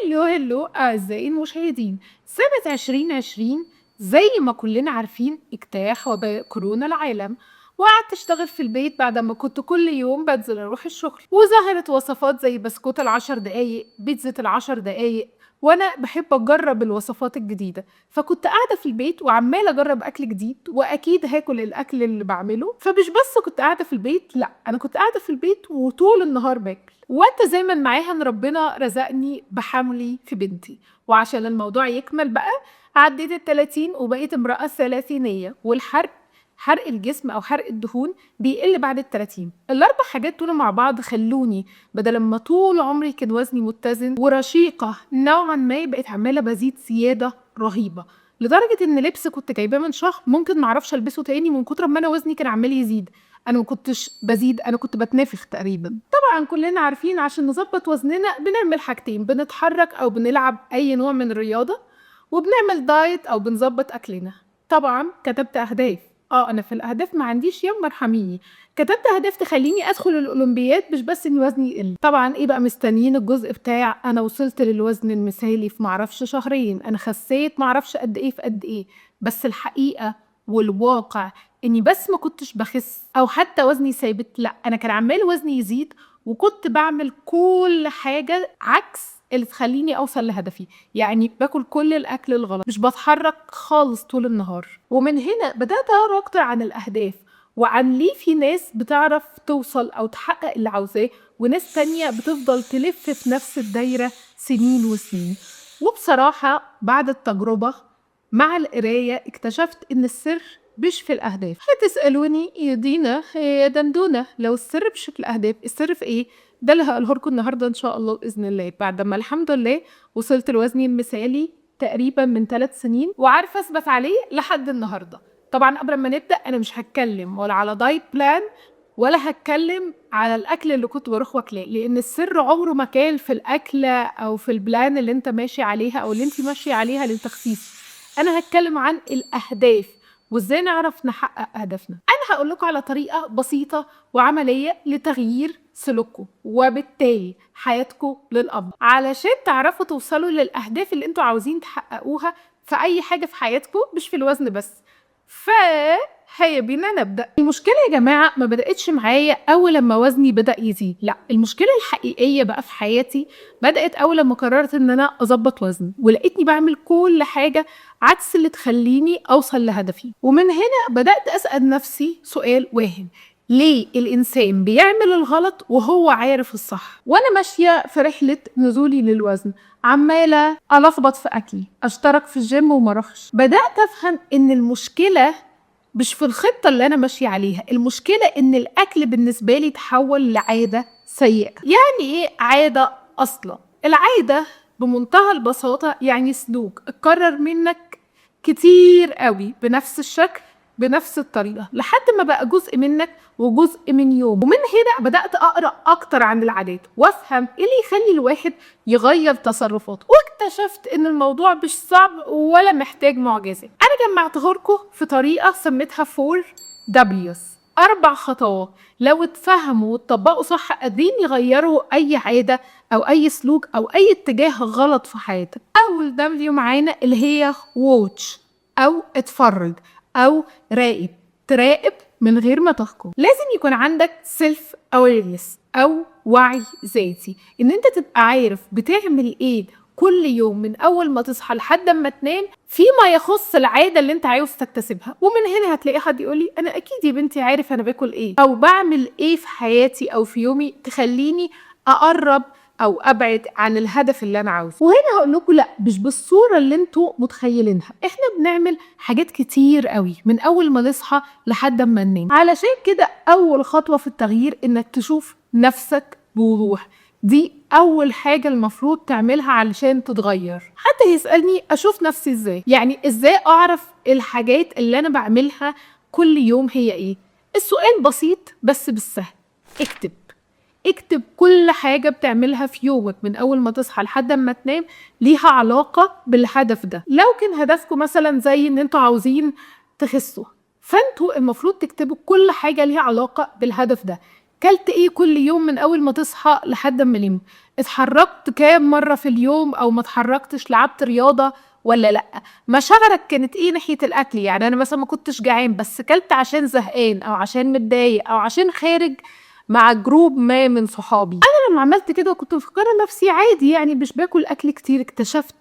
Hello hello أعزائي المشاهدين. سنة 2020 زي ما كلنا عارفين اجتاح وباء كورونا العالم، وقعدت اشتغل في البيت بعد ما كنت كل يوم بنزل اروح الشغل، وظهرت وصفات زي بسكوت العشر دقايق، بيتزا العشر دقايق، وانا بحب اجرب الوصفات الجديدة، فكنت قاعدة في البيت وعمالة اجرب اكل جديد، واكيد هاكل الاكل اللي بعمله. فمش بس كنت قاعدة في البيت، لا انا كنت قاعدة في البيت وطول النهار باكل. وتزامن معاها ان ربنا رزقني بحملي في بنتي، وعشان الموضوع يكمل بقى عديت التلاتين وبقيت امرأة ثلاثينية، والحرق حرق الجسم أو حرق الدهون بيقل بعد التلاتين. الأربع حاجات دول مع بعض خلوني بدل ما طول عمري كان وزني متزن ورشيقة نوعا ما، بقيت عمالة بزيد زيادة رهيبة، لدرجة إن لبس كنت جايباه من شهر ممكن معرفش ألبسه تاني من كتر ما أنا وزني كان عمال يزيد. أنا ما كنتش بزيد، أنا كنت بتنفخ تقريبا. طبعا كلنا عارفين عشان نظبط وزننا بنعمل حاجتين، بنتحرك أو بنلعب أي نوع من الرياضة، وبنعمل دايت أو بنظبط أكلنا. طبعا كتبت أهداف، أنا في الأهداف ما عنديش يما ارحميني، كتبت أهداف تخليني أدخل الأولمبياد مش بس إن وزني يقل. طبعا إيه بقى مستنيين الجزء بتاع أنا وصلت للوزن المثالي في معرفش شهرين، أنا خسيت معرفش قد إيه في قد إيه، بس الحقيقة والواقع إني بس ما كنتش بخس أو حتى وزني ثابت، لأ أنا كان عمال وزني يزيد، وكنت بعمل كل حاجة عكس اللي تخليني أوصل لهدفي، يعني باكل كل الأكل الغلط، مش بتحرك خالص طول النهار. ومن هنا بدأت أقرأ أكتر عن الأهداف، وعن ليه في ناس بتعرف توصل أو تحقق اللي عاوزاه، وناس تانية بتفضل تلف في نفس الدايرة سنين وسنين. وبصراحة بعد التجربة مع القراية اكتشفت إن السر مش في الأهداف. هتسألوني يا دينا يا دندونة لو السر مش في الأهداف السر في إيه؟ ده اللي هقوله لكم النهارده إن شاء الله بإذن الله، بعد ما الحمد لله وصلت لوزني المثالي تقريبا من 3 سنين وعارفة أثبت عليه لحد النهارده. طبعا قبل ما نبدأ أنا مش هتكلم ولا على diet plan ولا هتكلم على الأكل اللي كنت بروح واكلاه، لأن السر عمره ما كان في الأكل أو في ال plan اللي أنت ماشي عليها أو اللي أنت ماشية عليها للتخسيس. أنا هتكلم عن الأهداف وإزاي نعرف نحقق أهدافنا. أنا هقول لكم على طريقة بسيطة وعملية لتغيير سلوككم وبالتالي حياتكم للأفضل، علشان تعرفوا توصلوا للأهداف اللي انتوا عاوزين تحققوها في أي حاجة في حياتكم، مش في الوزن بس. فهيا بينا نبدأ. المشكلة يا جماعة ما بدأتش معايا أول لما وزني بدأ يزيد، لا المشكلة الحقيقية بقى في حياتي بدأت أول لما قررت إن أنا أظبط وزني، ولقيتني بعمل كل حاجة عكس اللي تخليني أوصل لهدفي. ومن هنا بدأت أسأل نفسي سؤال واحد، ليه الإنسان بيعمل الغلط وهو عارف الصح؟ وأنا ماشية في رحلة نزولي للوزن عمالة ألخبط في أكلي، أشترك في الجيم وما أروحش. بدأت أفهم إن المشكلة مش في الخطة اللي أنا ماشية عليها، المشكلة إن الأكل بالنسبة لي تحول لعادة سيئة. يعني إيه عادة أصلاً؟ العادة بمنتهى البساطة يعني سلوك اتكرر منك كتير قوي بنفس الشكل بنفس الطريقة لحد ما بقى جزء منك وجزء من يوم. ومن هنا بدأت أقرأ أكتر عن العادات وأفهم إيه اللي يخلي الواحد يغير تصرفاته، واكتشفت إن الموضوع مش صعب ولا محتاج معجزة. أنا جمعته لكم في طريقة سميتها 4 W's، 4 خطوات لو اتفهموا واتطبقوا صح قادرين يغيروا أي عادة أو أي سلوك أو أي اتجاه غلط في حياتك. أول W معانا اللي هي watch أو اتفرج أو راقب، تراقب من غير ما تحكم. لازم يكون عندك self awareness أو وعي ذاتي، إن أنت تبقى عارف بتعمل إيه كل يوم من أول ما تصحى لحد ما تنام فيما يخص العادة اللي أنت عاوز تكتسبها. ومن هنا هتلاقي حد يقول لي أنا أكيد يا بنتي عارف أنا باكل إيه أو بعمل إيه في حياتي أو في يومي تخليني أقرب أو أبعد عن الهدف اللي أنا عاوزه. وهنا هقول لكم لا، مش بالصورة اللي انتوا متخيلينها. احنا بنعمل حاجات كتير قوي من أول ما نصحى لحد ما ننام. علشان كده أول خطوة في التغيير إنك تشوف نفسك بوضوح. دي أول حاجة المفروض تعملها علشان تتغير. حتى يسألني أشوف نفسي إزاي، يعني إزاي أعرف الحاجات اللي أنا بعملها كل يوم هي إيه؟ السؤال بسيط بس بالسهل، اكتب. اكتب كل حاجة بتعملها في يومك من أول ما تصحى لحد ما تنام ليها علاقة بالهدف ده. لو كان هدفكم مثلا زي إن انتوا عاوزين تخسوا، فانتوا المفروض تكتبوا كل حاجة ليها علاقة بالهدف ده. كلت ايه كل يوم من اول ما تصحى لحد ما نمت، اتحركت كام مرة في اليوم او ما اتحركتش، لعبت رياضة ولا لا، مشاعرك كانت ايه ناحية الاكل. يعني انا مثلا ما كنتش جعان بس كلت عشان زهقان او عشان متضايق او عشان خارج مع group ما من صحابي. انا لما عملت كده كنت مفكرة نفسي عادي، يعني مش باكل اكل كتير، اكتشفت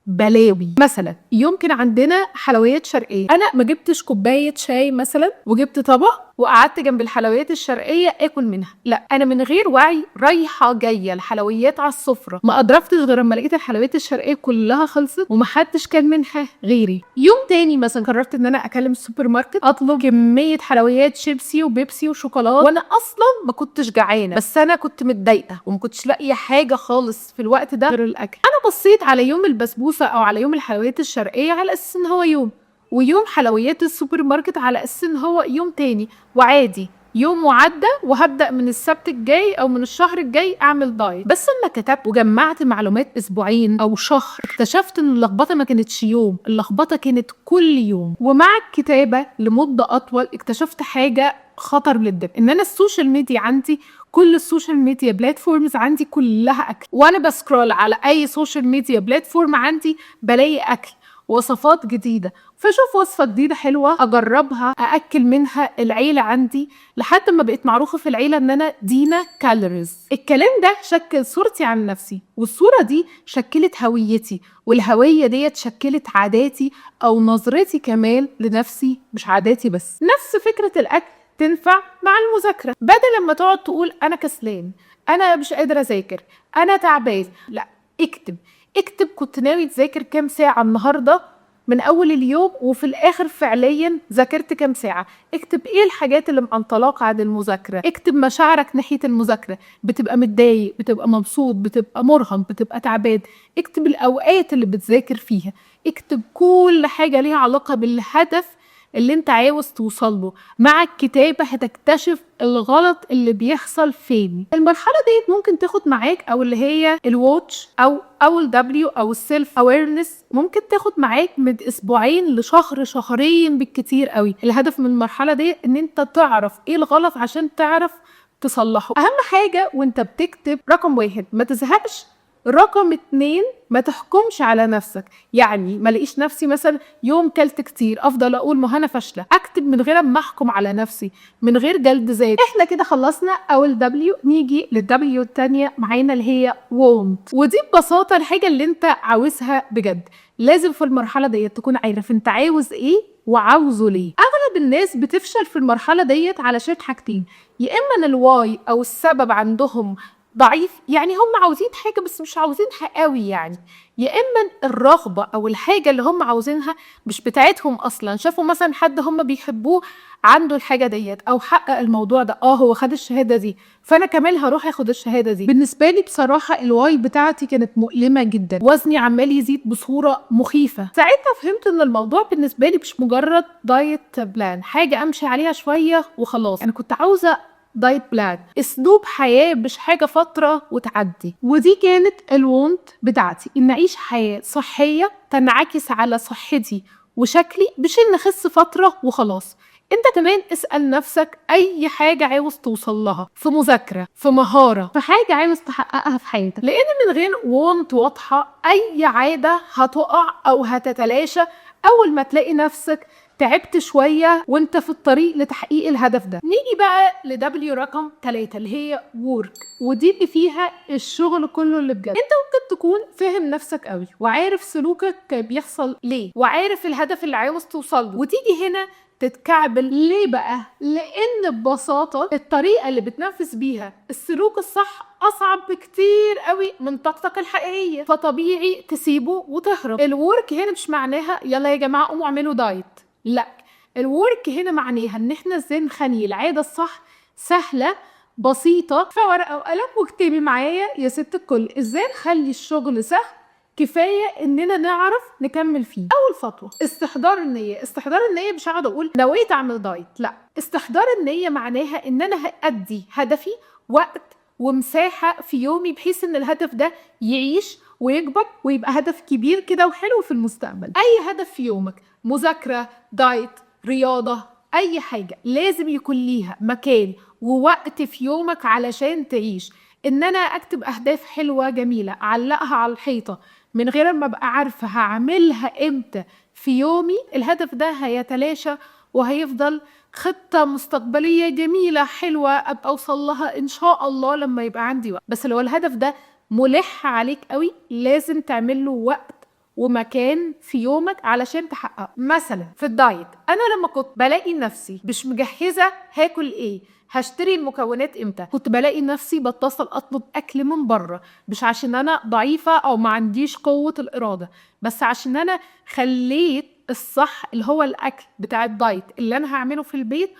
بلاوي. مثلا يوم كان عندنا حلويات شرقية، انا ما جبتش كوباية شاي مثلا وجبت طبق وقعدت جنب الحلويات الشرقية اكل منها، لا انا من غير وعي رايحة جاية الحلويات على السفرة، ما ادركتش غير لما لقيت الحلويات الشرقية كلها خلصت ومحدش كان منها غيري. يوم تاني مثلا قررت ان انا اكلم السوبر ماركت اطلب كمية حلويات شيبسي وبيبسي وشوكولاته، وانا اصلا ما كنتش جعانة بس انا كنت متضايقة وما كنتش لاقيه حاجة خالص في الوقت ده غير الاكل. انا بصيت على يوم البسبوسه او على يوم الحلويات الشرقية على اساس ان هو يوم، ويوم حلويات السوبر ماركت على اساس ان هو يوم تاني، وعادي يوم وعدى وهبدا من السبت الجاي او من الشهر الجاي اعمل دايت. بس لما كتبت وجمعت معلومات اسبوعين او شهر اكتشفت ان اللخبطة ما كانتش يوم، اللخبطة كانت كل يوم. ومع الكتابة لمدة اطول اكتشفت حاجة خطر جدا، ان انا ال social media عندي، كل ال social media platforms عندي كلها اكل، وانا ب scroll على اي social media platform عندي بلاقي اكل، وصفات جديدة، فاشوف وصفه جديدة حلوة اجربها ااكل منها العيلة عندي، لحد ما بقيت معروفة في العيلة ان انا دينا calories. الكلام ده شكل صورتي عن نفسي، والصورة دي شكلت هويتي، والهوية ديت شكلت عاداتي او نظرتي كمان لنفسي، مش عاداتي بس. نفس فكرة الاكل تنفع مع المذاكرة، بدل لما تقعد تقول انا كسلان، انا مش قادرة اذاكر، انا تعبان، لا اكتب. اكتب كنت ناوي تذاكر كام ساعة النهاردة من أول اليوم، وفي الآخر فعليا ذاكرت كام ساعة. اكتب إيه الحاجات اللي معنطلاك عن المذاكرة، اكتب مشاعرك ناحية المذاكرة، بتبقى متضايق، بتبقى مبسوط، بتبقى مرهق، بتبقى تعبان. اكتب الأوقات اللي بتذاكر فيها، اكتب كل حاجة ليها علاقة بالهدف اللي انت عاوز توصل له. مع الكتابة هتكتشف الغلط اللي بيحصل فين. المرحلة ديت ممكن تاخد معاك، او اللي هي ال watch او اول W او ال self awareness، ممكن تاخد معاك من اسبوعين لشهر، شهرين بالكتير قوي. الهدف من المرحلة دي ان انت تعرف ايه الغلط عشان تعرف تصلحه. اهم حاجة وانت بتكتب، رقم 1 ما تزهقش، رقم 2 ما تحكمش على نفسك. يعني ما لاقيش نفسي مثلا يوم كلت كتير افضل اقول ما انا فاشلة، اكتب من غير ما احكم على نفسي، من غير جلد ذات. احنا كده خلصنا اول W، نيجي لل W الثانية معانا اللي هي want، ودي ببساطة الحاجة اللي انت عاوزها بجد. لازم في المرحلة ديت تكون عارف انت عاوز ايه وعاوزه ليه. اغلب الناس بتفشل في المرحلة ديت علشان حاجتين، يا اما ان ال why او السبب عندهم ضعيف، يعني هم عاوزين حاجة بس مش عاوزينها قوي يعني، يا إما الرغبة أو الحاجة اللي هم عاوزينها مش بتاعتهم أصلا، شافوا مثلا حد هم بيحبوه عنده الحاجة ديت أو حقق الموضوع ده، هو خد الشهادة دي فأنا كمان هروح أخد الشهادة دي. بالنسبة لي بصراحة ال why بتاعتي كانت مؤلمة جدا، وزني عمال يزيد بصورة مخيفة. ساعتها فهمت إن الموضوع بالنسبة لي مش مجرد diet plan، حاجة أمشي عليها شوية وخلاص، أنا كنت عاوزة diet plan، اسلوب حياة، مش حاجة فترة وتعدي. ودي كانت ال want بتاعتي، ان اعيش حياة صحية تنعكس على صحتي وشكلي، مش ان اخس فترة وخلاص. انت كمان اسال نفسك اي حاجة عاوز توصل لها، في مذاكرة، في مهارة، في حاجة عاوز تحققها في حياتك، لان من غير want واضحة اي عادة هتقع او هتتلاشى اول ما تلاقي نفسك تعبت شوية وانت في الطريق لتحقيق الهدف ده. نيجي بقى ل W رقم 3 اللي هي work، ودي اللي فيها الشغل كله اللي بجد. انت ممكن تكون فاهم نفسك قوي وعارف سلوكك بيحصل ليه وعارف الهدف اللي عاوز توصل له، وتيجي هنا تتكعبل. ليه بقى؟ لان ببساطة الطريقة اللي بتنفذ بيها السلوك الصح اصعب بكتير قوي من طاقتك الحقيقية، فطبيعي تسيبه وتهرب. ال work هنا مش معناها يلا يا جماعة قوموا اعملوا دايت، لا، ال work هنا معناها ان احنا ازاي نخلي العادة الصح سهلة بسيطة. فورقه وقلم واكتبي معايا يا ست الكل ازاي نخلي الشغل سهل كفاية اننا نعرف نكمل فيه. اول خطوة استحضار النية. استحضار النية مش هقعد اقول نويت اعمل دايت، لا، استحضار النية معناها ان انا هادي هدفي وقت ومساحة في يومي بحيث ان الهدف ده يعيش ويكبر ويبقى هدف كبير كده وحلو في المستقبل. اي هدف في يومك، مذاكرة، دايت، رياضة، اي حاجة، لازم يكون ليها مكان ووقت في يومك علشان تعيش. ان انا اكتب اهداف حلوة جميلة اعلقها على الحيطة من غير ما ابقى عارفه هعملها امتى في يومي، الهدف ده هيتلاشى وهيفضل خطة مستقبلية جميلة حلوة أبقى أوصل لها إن شاء الله لما يبقى عندي وقت. بس لو الهدف ده ملح عليك قوي لازم تعمل له وقت ومكان في يومك علشان تحققه. مثلا في الدايت، أنا لما كنت بلاقي نفسي مش مجهزة هاكل إيه، هشتري المكونات امتى، كنت بلاقي نفسي بتصل اطلب اكل من بره، مش عشان انا ضعيفة او ما عنديش قوة الارادة، بس عشان انا خليت الصح اللي هو الاكل بتاع الدايت اللي انا هعمله في البيت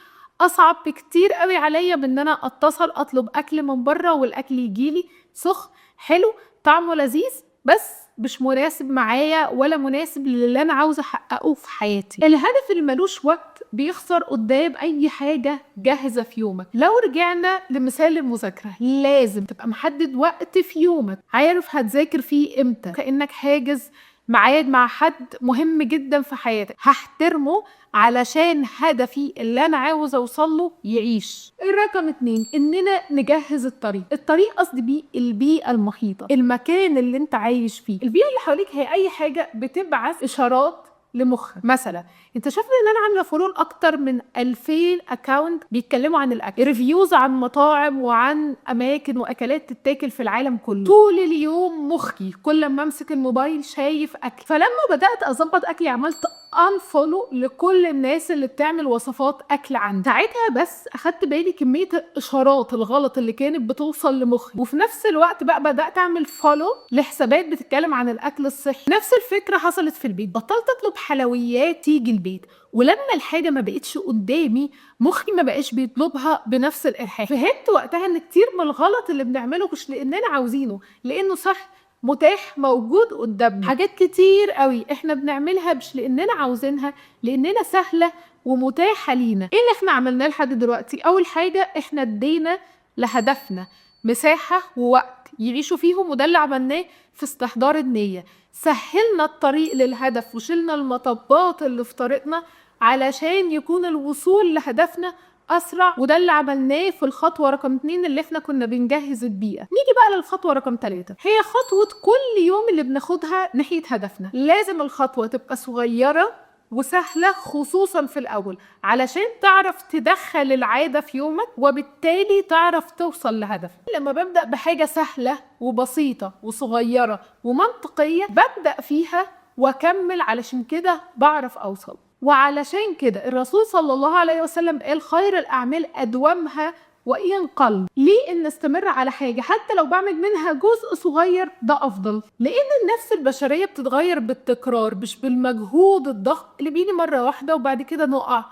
اصعب بكتير قوي عليا من ان انا اتصل اطلب اكل من بره والاكل يجيلي سخن حلو طعمه لذيذ بس مش مناسب معايا ولا مناسب للي انا عاوزه احققه في حياتي. الهدف اللي ملوش وقت بيخسر قدام اي حاجة جاهزة في يومك. لو رجعنا لمثال المذاكرة، لازم تبقى محدد وقت في يومك، عارف هتذاكر فيه امتى، كانك حاجز ميعاد مع حد مهم جدا في حياتك، هحترمه علشان هدفي اللي انا عاوز اوصله يعيش. الرقم 2، اننا نجهز الطريق. الطريق قصدي بيه البيئة المحيطة، المكان اللي انت عايش فيه. البيئة اللي حواليك هي اي حاجة بتبعث اشارات لمخك. مثلا انت شايف ان انا عامله follow اكتر من 2000 account بيتكلموا عن الاكل، reviews عن مطاعم وعن اماكن واكلات تتاكل في العالم كله. طول اليوم مخي كل ما امسك الموبايل شايف اكل. فلما بدات اظبط اكلي عملت unfollow لكل الناس اللي بتعمل وصفات اكل عندي. ساعتها بس اخدت بالي كمية الاشارات الغلط اللي كانت بتوصل لمخي، وفي نفس الوقت بقى بدات اعمل follow لحسابات بتتكلم عن الاكل الصحي. نفس الفكرة حصلت في البيت، بطلت اطلب حلويات تيجي البيت، ولما الحاجة ما بقتش قدامي مخي ما بقاش بيطلبها بنفس الالحاح. فهمت وقتها ان كتير من الغلط اللي بنعمله مش لاننا عاوزينه، لانه صح متاح موجود قدامنا. حاجات كتير قوي احنا بنعملها مش لاننا عاوزينها، لاننا سهلة ومتاحه لينا. ايه اللي احنا عملناه لحد دلوقتي؟ اول حاجة احنا ادينا لهدفنا مساحة ووقت يعيشوا فيهم، وده اللي عملناه في استحضار النية. سهلنا الطريق للهدف وشلنا المطبات اللي في طريقنا علشان يكون الوصول لهدفنا اسرع، وده اللي عملناه في الخطوة رقم 2 اللي احنا كنا بنجهز البيئة. نيجي بقى للخطوة رقم 3، هي خطوة كل يوم اللي بناخدها ناحية هدفنا. لازم الخطوة تبقى صغيرة وسهلة خصوصا في الاول علشان تعرف تدخل العادة في يومك وبالتالي تعرف توصل لهدفك. لما ببدا بحاجة سهلة وبسيطة وصغيره ومنطقيه ببدا فيها واكمل، علشان كده بعرف اوصل. وعلشان كده الرسول صلى الله عليه وسلم قال خير الأعمال أدومها وإن قل. ليه إن استمر على حاجة حتى لو بعمل منها جزء صغير ده أفضل؟ لأن النفس البشرية بتتغير بالتكرار مش بالمجهود الضخم اللي بيجي مرة واحدة وبعد كده نقع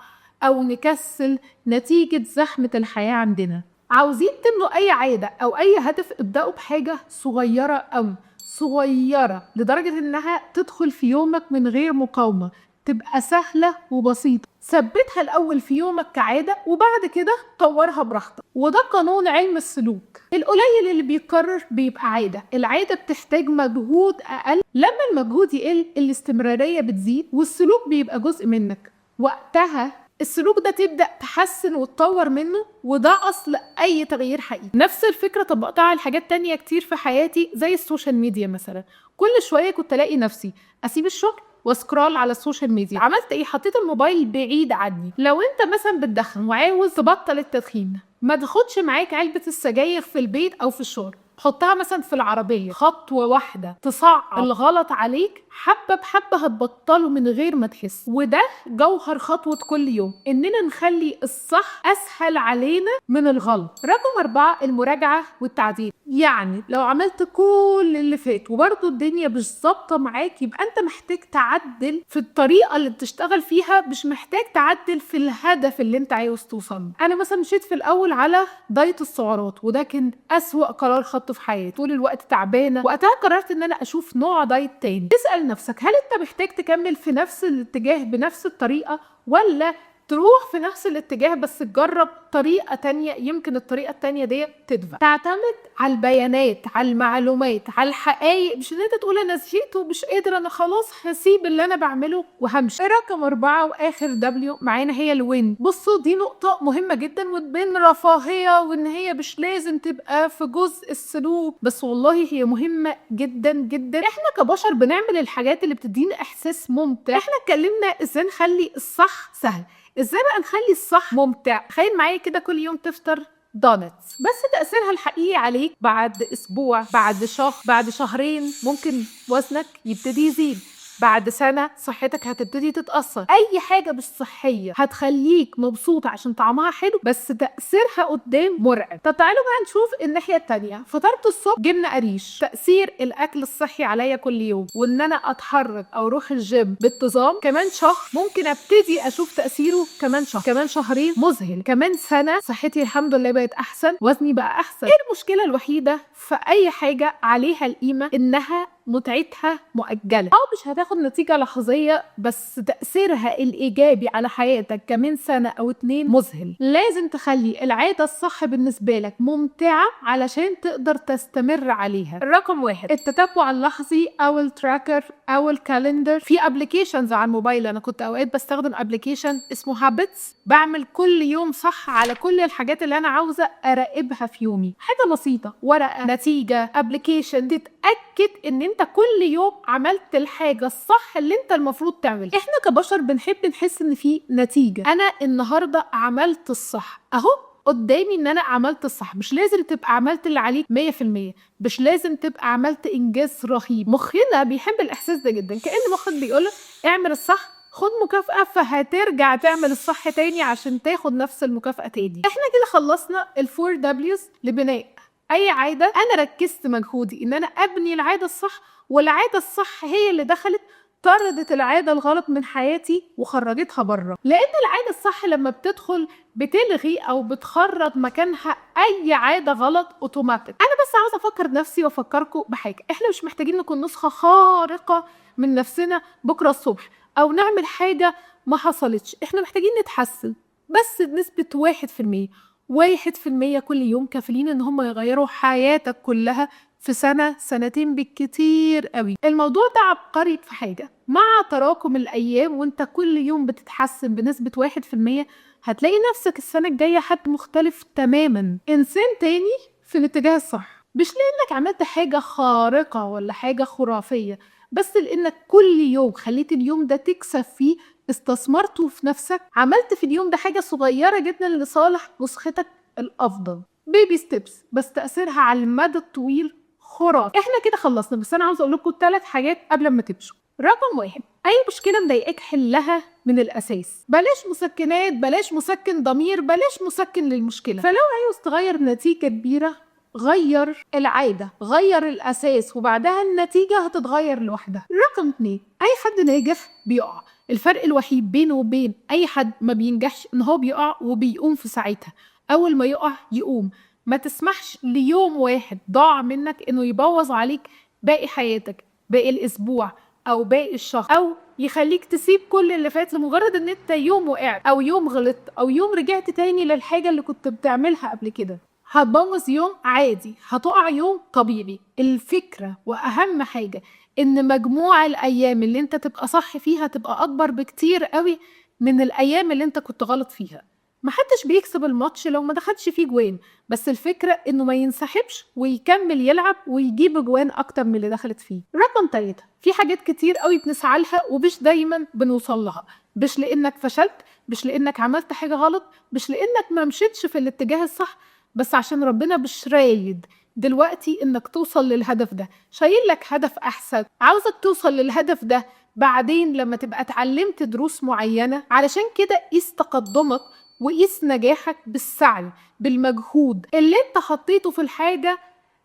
أو نكسل نتيجة زحمة الحياة عندنا. عاوزين تبنوا أي عادة أو أي هدف، ابدأوا بحاجة صغيرة أوي، صغيرة لدرجة إنها تدخل في يومك من غير مقاومة، تبقى سهلة وبسيطة. ثبتها الأول في يومك كعادة وبعد كده طورها براحتك. وده قانون علم السلوك، القليل اللي بيتكرر بيبقى عادة، العادة بتحتاج مجهود أقل، لما المجهود يقل الاستمرارية بتزيد والسلوك بيبقى جزء منك. وقتها السلوك ده تبدأ تحسن وتطور منه، وده أصل أي تغيير حقيقي. نفس الفكرة طبقتها على حاجات تانية كتير في حياتي زي ال social media مثلا. كل شوية كنت ألاقي نفسي أسيب الشغل و scroll على ال social media. عملت ايه؟ حطيت الموبايل بعيد عني. لو انت مثلا بتدخن وعاوز تبطل التدخين، ما تاخدش معاك علبة السجاير في البيت او في الشغل، حطها مثلا في العربية. خطوة واحدة تصعب الغلط عليك، حبة بحبة هتبطله من غير ما تحس. وده جوهر خطوة كل يوم، اننا نخلي الصح اسهل علينا من الغلط. رقم 4، المراجعة والتعديل. يعني لو عملت كل اللي فات وبرضه الدنيا مش ظابطة معاك، يبقى انت محتاج تعدل في الطريقة اللي بتشتغل فيها، مش محتاج تعدل في الهدف اللي انت عاوز توصل له. انا مثلا مشيت في الاول على دايت السعرات، وده كان اسوأ قرار خدته في حياتي، طول الوقت تعبانة. وقتها قررت ان انا اشوف نوع دايت تاني. تسأل نفسك هل انت محتاج تكمل في نفس الاتجاه بنفس الطريقة، ولا تروح في نفس الاتجاه بس تجرب طريقة تانية، يمكن الطريقة التانية دي تدفع. تعتمد على البيانات، على المعلومات، على الحقائق، مش ان انت تقول انا زهقت ومش قادر، انا خلاص هسيب اللي انا بعمله وهمشي. رقم 4 واخر W معانا هي ال win. بصوا دي نقطة مهمة جدا وتبان رفاهية وان هي مش لازم تبقى في جزء السلوك، بس والله هي مهمة جدا جدا. احنا كبشر بنعمل الحاجات اللي بتدينا احساس ممتع. احنا اتكلمنا ازاي نخلي الصح سهل، ازاي بقى نخلي الصح ممتع؟ تخيل معايا كده كل يوم تفطر donuts، بس تأثيرها الحقيقي عليك بعد اسبوع، بعد شهر، بعد شهرين ممكن وزنك يبتدي يزيد، بعد سنة صحتك هتبتدي تتأثر. أي حاجة مش صحية هتخليك مبسوط عشان طعمها حلو، بس تأثيرها قدام مرعب. طب تعالوا بقى نشوف الناحية التانية. فطرت الصبح جبنة قريش، تأثير الأكل الصحي عليا كل يوم وإن أنا أتحرك أو أروح الجيم بانتظام، كمان شهر ممكن أبتدي أشوف تأثيره، كمان شهر، كمان شهرين مذهل، كمان سنة صحتي الحمد لله بقت أحسن، وزني بقى أحسن. إيه المشكلة الوحيدة في أي حاجة عليها القيمة؟ إنها متعتها مؤجلة، مش هتاخد نتيجة لحظية، بس تأثيرها الإيجابي على حياتك كمان سنة أو 2 مذهل. لازم تخلي العادة الصح بالنسبة لك ممتعة علشان تقدر تستمر عليها. الرقم 1 التتبع اللحظي أو ال tracker أو ال calendar. في applications على الموبايل، أنا كنت أوقات بستخدم application اسمه Habits، بعمل كل يوم صح على كل الحاجات اللي أنا عاوزة أراقبها في يومي. حاجة بسيطة، ورقة، نتيجة، application، تتأكد إن أنت كل يوم عملت الحاجة الصح اللي انت المفروض تعملها. احنا كبشر بنحب نحس ان في نتيجة، انا النهاردة عملت الصح، اهو قدامي ان انا عملت الصح. مش لازم تبقى عملت اللي عليك 100%، مش لازم تبقى عملت انجاز رهيب. مخنا بيحب الاحساس ده جدا، كأن مخك بيقولك اعمل الصح خد مكافأة، فهترجع تعمل الصح تاني عشان تاخد نفس المكافأة تاني. احنا كده خلصنا ال4 W's لبناء اي عادة. انا ركزت مجهودي ان انا ابني العادة الصح، والعادة الصح هي اللي دخلت طردت العادة الغلط من حياتي وخرجتها بره. لان العادة الصح لما بتدخل بتلغي او بتخرج مكانها اي عادة غلط اوتوماتيك. انا بس عاوزة افكر نفسي وافكركم بحاجة، احنا مش محتاجين نكون نسخة خارقة من نفسنا بكرة الصبح او نعمل حاجة ما حصلتش، احنا محتاجين نتحسن بس بنسبة 1%، 1% كل يوم كافلين ان هم يغيروا حياتك كلها في سنة سنتين بالكتير قوي. الموضوع ده عبقري في حاجة، مع تراكم الأيام وانت كل يوم بتتحسن بنسبة 1% هتلاقي نفسك السنة الجاية حد مختلف تماما، إنسان تاني في الاتجاه الصح. مش لأنك عملت حاجة خارقة ولا حاجة خرافية، بس لأنك كل يوم خليت اليوم ده تكسب فيه، استثمرته في نفسك، عملت في اليوم ده حاجة صغيرة جدا لصالح نسختك الأفضل. baby steps بس تأثيرها على المدى الطويل خرافي. احنا كده خلصنا، بس انا عاوزه اقول لكم 3 حاجات قبل ما تمشوا. رقم 1، اي مشكلة مضايقاك حلها من الاساس، بلاش مسكنات، بلاش مسكن ضمير، بلاش مسكن للمشكلة. فلو عاوز تغير نتيجة كبيرة غير العادة، غير الاساس، وبعدها النتيجة هتتغير لوحدها. رقم 2، اي حد ناجح بيقع، الفرق الوحيد بينه وبين اي حد ما بينجحش ان هو بيقع وبيقوم في ساعتها، اول ما يقع يقوم. ما تسمحش ليوم واحد ضاع منك انه يبوظ عليك باقي حياتك، باقي الاسبوع او باقي الشهر، او يخليك تسيب كل اللي فات لمجرد ان انت يوم وقعت او يوم غلطت او يوم رجعت تاني للحاجة اللي كنت بتعملها قبل كده. هتبوظ يوم عادي، هتقع يوم طبيعي. الفكرة واهم حاجة ان مجموع الايام اللي انت تبقى صح فيها تبقى اكبر بكتير قوي من الايام اللي انت كنت غلط فيها. محدش بيكسب الماتش لو ما دخلش فيه جوان، بس الفكرة انه ما ينسحبش ويكمل يلعب ويجيب جوان اكتر من اللي دخلت فيه. رقم 3، في حاجات كتير قوي بنسعى لها ومش دايما بنوصل لها، مش لانك فشلت، مش لانك عملت حاجة غلط، مش لانك ما مشيتش في الاتجاه الصح، بس عشان ربنا مش رايد دلوقتي انك توصل للهدف ده، شايل لك هدف احسن، عاوزك توصل للهدف ده بعدين لما تبقى اتعلمت دروس معينة. علشان كده قيس تقدمك وقيس نجاحك بالسعي، بالمجهود اللي انت حطيته في الحاجة،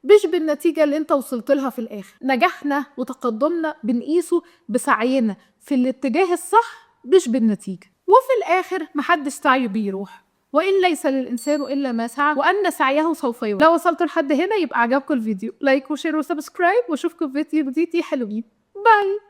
مش بالنتيجة اللي انت وصلت لها في الآخر. نجاحنا وتقدمنا بنقيسه بسعينا في الاتجاه الصح مش بالنتيجة. وفي الآخر محدش سعيه بيروح، وإن ليس للإنسان إلا ما سعى وأن سعيه سوف يرى. لو وصلتوا لحد هنا يبقى عجبكم الفيديو، like و share و subscribe، واشوفكم في فيديو جديد يا حلوين. bye.